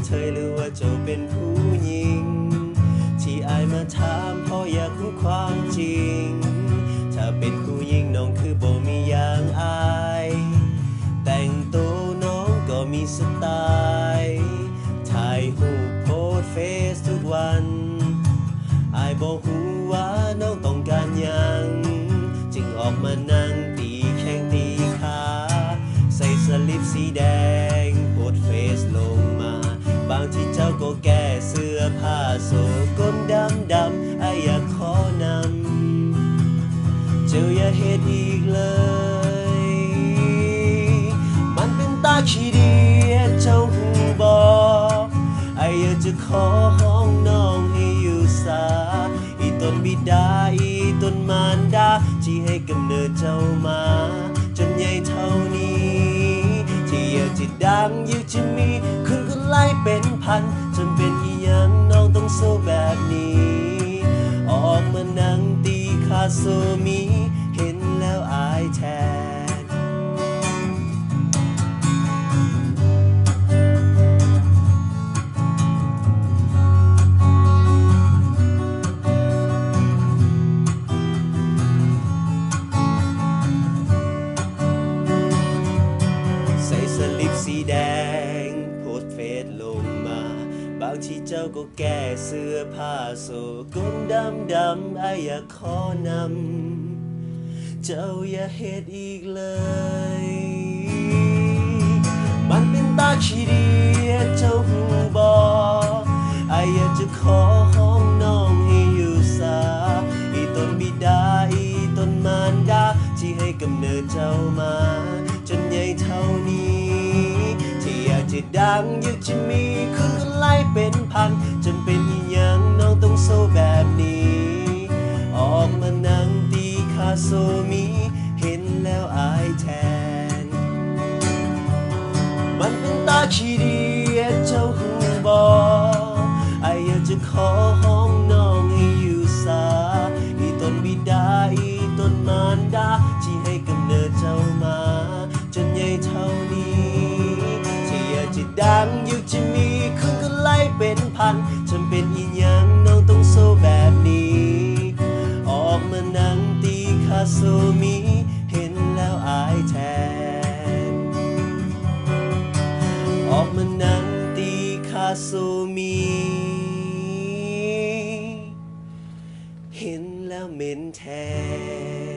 ເທີຍ ຫຼືວ່າເຈົ້າເປັນຜູ້ຍິງ ທີ່ອ້າຍມາຖາມ ເພາະຢາກຮູ້ຄວາມຈິງ. ຖ້າເປັນຜູ້ຍິງ ນ້ອງຄືບໍ່ມີຫຍັງອາຍ ແຕ່ງໂຕນ້ອງກໍມີສະໄຕ ຖ່າຍຮູບໂພສເຟສທຸກວັນ. ອ້າຍບໍ່ຮູ້ວ່ານ້ອງຕ້ອງການຫຍັງ ຈຶ່ງອອກມານັ່ງຕີແຂ້ງຕີຂາ ໃສ່ສະລິບສີແດງ ໂພສເຟສລົງມາ. ບາງທີເຈົ້າກໍແກ້ເສື້ອຜ້າໂຊກົ້ນດຳໆ ອ້າຍຢາກຂໍນຳ ເຈົ້າຢ່າເຮັດອີກເລີຍ ມັນເປັນຕາຂີ້ດຽດ ເຈົ້າຮູ້ບໍ່? ອ້າຍຢາກຈະຂໍຮ້ອງນ້ອງໃຫ້ຢູ່ສາ ອີຕົນບິດາ ອີຕົນມານດາ ທີ່ໃຫ້ກຳເນີດເຈົ້າມາ ຈົນໃຫຍ່ເທົ່ານີ້ ທີ່ຢາກຈະດັງ ຢາກຈະມີ ຄົນກໍຫຼາຍເປັນພັນ ຈຳເປັນອີ່ຫຍັງ ນ້ອງຕ້ອງໂຊແບບນີ້ ອອກມານັ່ງຕີຂາໂຊມີ ເຫັນແລ້ວອາຍແທນ. ໃສ່ສະລິບສີແດງ ໂພສເຟສລົງມາ ບາງທີເຈົ້າກໍແກ້ເສື້ອຜ້າໂຊກົ້ນດຳໆ ອ້າຍຢາກ ຂໍນຳ ເຈົ້າຢ່າເຮັດອີກເລີຍ ມັນເປັນຕາຂີ້ດຽດ ເຈົ້າຮູ້ບໍ່? ອ້າຍຢາກຈະຂໍຮ້ອງນ້ອງໃຫ້ຢູ່ສາ ອີຕົນບິດາ ອີຕົນມານດາ ທີ່ໃຫ້ກຳເນີດເຈົ້າມາ ຈົນໃຫຍ່ເທົ່ານີ້ ທີ່ຢາກຈະດັງ ຢາກຈະມີ ຄົນກໍຫຼາຍເປັນພັນ ຈຳເປັນອີ່ຫຍັງ ນ້ອງຕ້ອງໂຊແບບນີ້ ອອກມານັ່ງຕີຂາໂຊມີ ເຫັນແລ້ວອາຍແທນ ມັນເປັນຕາຂີ້ດຽດ ເຈົ້າຮູ້ບໍ່? ອ້າຍຢາກຈະຂໍຮ້ອງນ້ອງໃຫ້ຢູ່ສາ ອີຕົນບິດາ ອີຕົນມານດາ ທີ່ໃຫ້ກຳເນີດເຈົ້າມາ ຈົນໃຫຍ່ເທົ່ານີ້ ທີ່ຢາກຈະດັງ ຢາກຈະມີ ຄົນກໍຫຼາຍເປັນພັນ ຈຳເປັນອີ່ຫຍັງ ນ້ອງຕ້ອງໂຊແບບນີ້ ອອກມານັ່ງຕີຂາໂຊມີ ເຫັນແລ້ວອາຍແທນ ອອກມານັ່ງຕີຂາໂຊມີ ເຫັນແລ້ວເໝັນແທນ.